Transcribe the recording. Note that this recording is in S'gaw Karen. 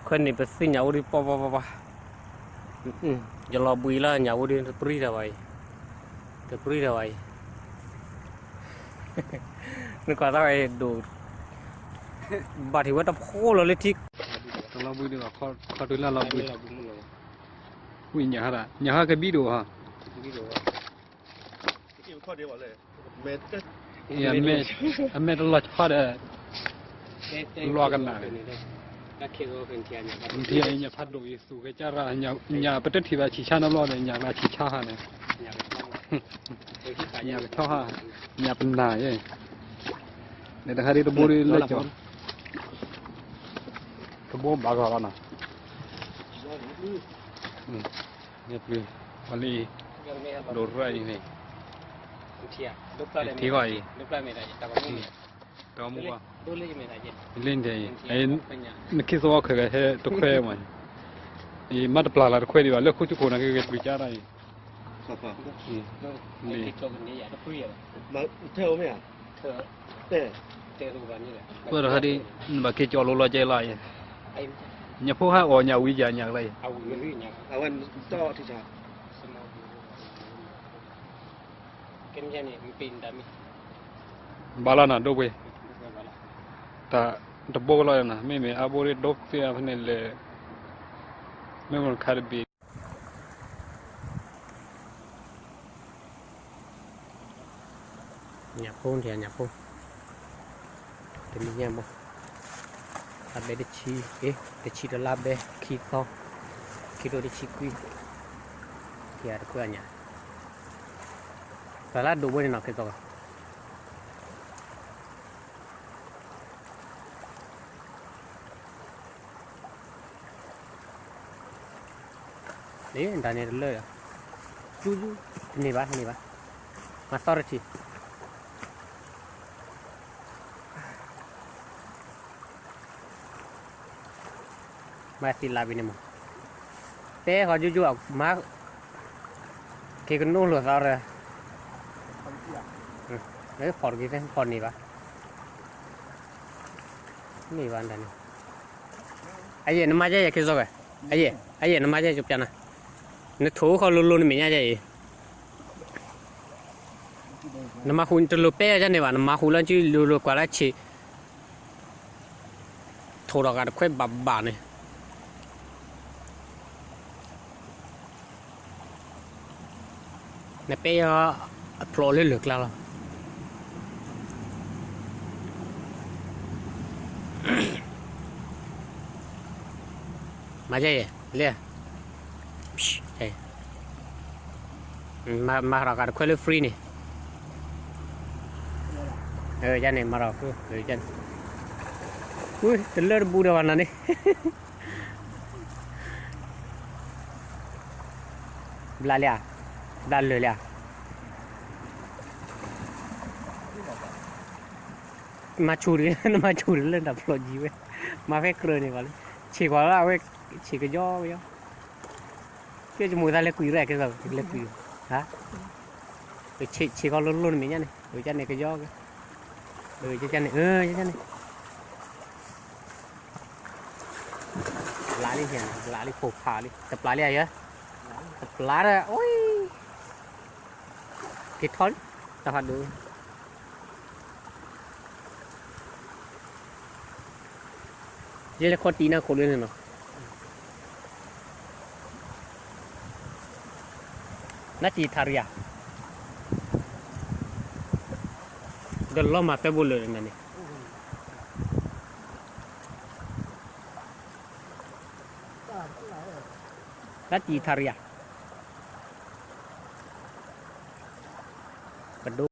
ဖဲန့ၣ်ပသ့ၣ်ညါအိၣ်ဒံးပှၤပှၤပှၤပှၤ, ယလီၤဘှံးလၢညၣ်အိၣ်ဒံး တပြံတၢ်ဘၣ်အံၤ, တပြံတၢ်ဘၣ်အံၤ, နကွၢ်သးဝဲဒိၣ်, ဘၣ်ထံၣ်ဝဲတဖိလီၤလၢထံ, တလီၤဘှံးဒံးဘၣ်, ခီတုၤလၢလီၤဘှံး, ဝံၤညၣ်ဟါဒၣ် ညၣ်ဟါကဘံဒိၣ်ဟါ အမဲာ်တလီၤဆီဒီး လွှာကနၣ်န့ၣ်, ညၣ်ဖးဒိၣ်အံၤ သူၣ်ကစၢ်ရၣ်, ညၣ်ပတထံၣ်ဘၣ်ဆံးဆါနီတဘျီဒီး ညၣ်လၢဆံးဆါဟါန့ၣ်, ညၣ်ကဆီဟါ, ညၣ်ပနၢ်ယဲ, န့ၣ်တခါဒ်တဘိဒ်လၢကၠီၤ, တဘိဘၣ်ဂီၤလီၤနီၤ, န့ၣ်ပျုၤ, ပှၤလၢအံၤ, ဒိၣ်ရၣ်အံၤန့ၣ်, ထံဂီၤအံၤ, တမူဘၣ်, လၢန့ၣ်, နခ့သဝီခဲဂၤဟဲတခွဲမး, အံၤမ့ၢ်တပျၢ်လၢ်တခွဲဒံးဘၣ် လၢခိၣ်ဆူခိၣ်န့ၣ် ကဂဲၤပျုၤကၢ်တၢ်အံၤ, အံၤ, ပှၤတခါဒ်, နဘၣ်က့ၤကၠီလိၤလီၤကဲလီၤအံၤ, ညၣ်ဖိဟဲအီၣ်ညၣ်ဝံၤယၤညၣ်ကလါအံၤ, ဘၣ်လီၤနၤဒိၣ်ပှ့ၤ, တၢ်တဘိကလီၤနၤ မ့မ့ၢ်အဘိဒ်ဒိၣ်သ့ၣ်အါ ဖဲန့ၣ်လဲၣ်, မ့ၢ်မ့ၢ်ခါတဘ့ၣ် ညၣ်ဖိထံၣ်ညၣ်ဖိ, တနံၤညါဘိ, လါဘဲတဆံ, တဆံတလါဘဲ ခံသီ, ခံထိတဆံခွံ, ခံဂၤတခွဲအညၣ်, တၢ်လၢဒိၣ်ဘိန့ၣ်နီၤ ကဲသိး န့ၣ် တၢ်န့ၣ်တလၢဒီး, ကၠူကၠူ, တန့ၢ်ဘၣ် တန့ၢ်ဘၣ်, မၤသီတထံၣ်, မၤသံလၢ်ဘံန့ၣ်မး, တဲဃီကၠူကၠူအမါ, က့ၤကနိလိာ်သးရၢ, ဖီၣ်တဂ့ၤသ့ ဖီၣ်န့ၢ်ဘၣ်, န့ၢ်ဘၣ်တၢ်န့ၣ် အယဲၢ်နမါယဲၢ်ယဲၢ်က့ၤစိာ်ဝဲ, အယဲၢ် အယဲၢ်နမါယဲၢ်ကၠိပျါနၤ, နထိၣ်ဃီလိၤလိၤနမဲာ်ညါယဲၢ်အံၤ, နမၤဃူတလိၤပဲယဲၢ်န့ၣ်ဘၣ် နမၤဃူလၢကၠူလိၤလိၤကွၢ်လၢဆံး, ထိၣ်ဒီးဂၤတခွဲဘၣ်ဘၣ်န့ၣ် နပဲယီၤအဖျိးလၢလၢၢ်ကျါလီၤ. မၤယဲၢ်ယဲၢ်, လဲၣ်, မၤရၤဂၤတခွဲလၢ free န့ၣ်, ယန့ၣ် မၤရၤ, တလၢတဘူးဒီးဘၣ်နၤန့ၣ် ဘျးလံဧါ, ဘျးလၢာ်လံဧါ, မၤဆူၣ်တဂ့ၤ, နမၤဆူၣ်တဂ့ၤလၢနတၢ်ဖျိးယံၤဝဲ, မၤဖဲကြၢးန့ၣ်ဘၣ်လံ, ဆံးကွၢ်လၢအဝဲ, ဆံးကယီကယီ, ကဲယမိၢ်သးလဲၤကွံာ်ရဲၣ်ကဲသိး လဲၤကွံာ်, ဆံးကီးလိၤလိၤနမဲာ်ညါန့ၣ်, ကန့ၣ်ကယီက့ၤ, ကန့ၣ်, ကန့ၣ် ဘျးလံ, ဘျးလံ ဖိဖးလံ, တပျးလံဧါယဲ, တပျးဒီး, က့ၤထီၣ်လံ, တၢ်ဖးဒိၣ်, ယဲလၢခီၣ်တံၢ်နၤခိၣ်လၢန့ၣ်နီၤ, နၢ်ကံထါရံယါ, ဒီးလီၤမၤပဲဘိလၢနၤန့ၣ်, နၢ်ကံထါရံယါ, ပဒိ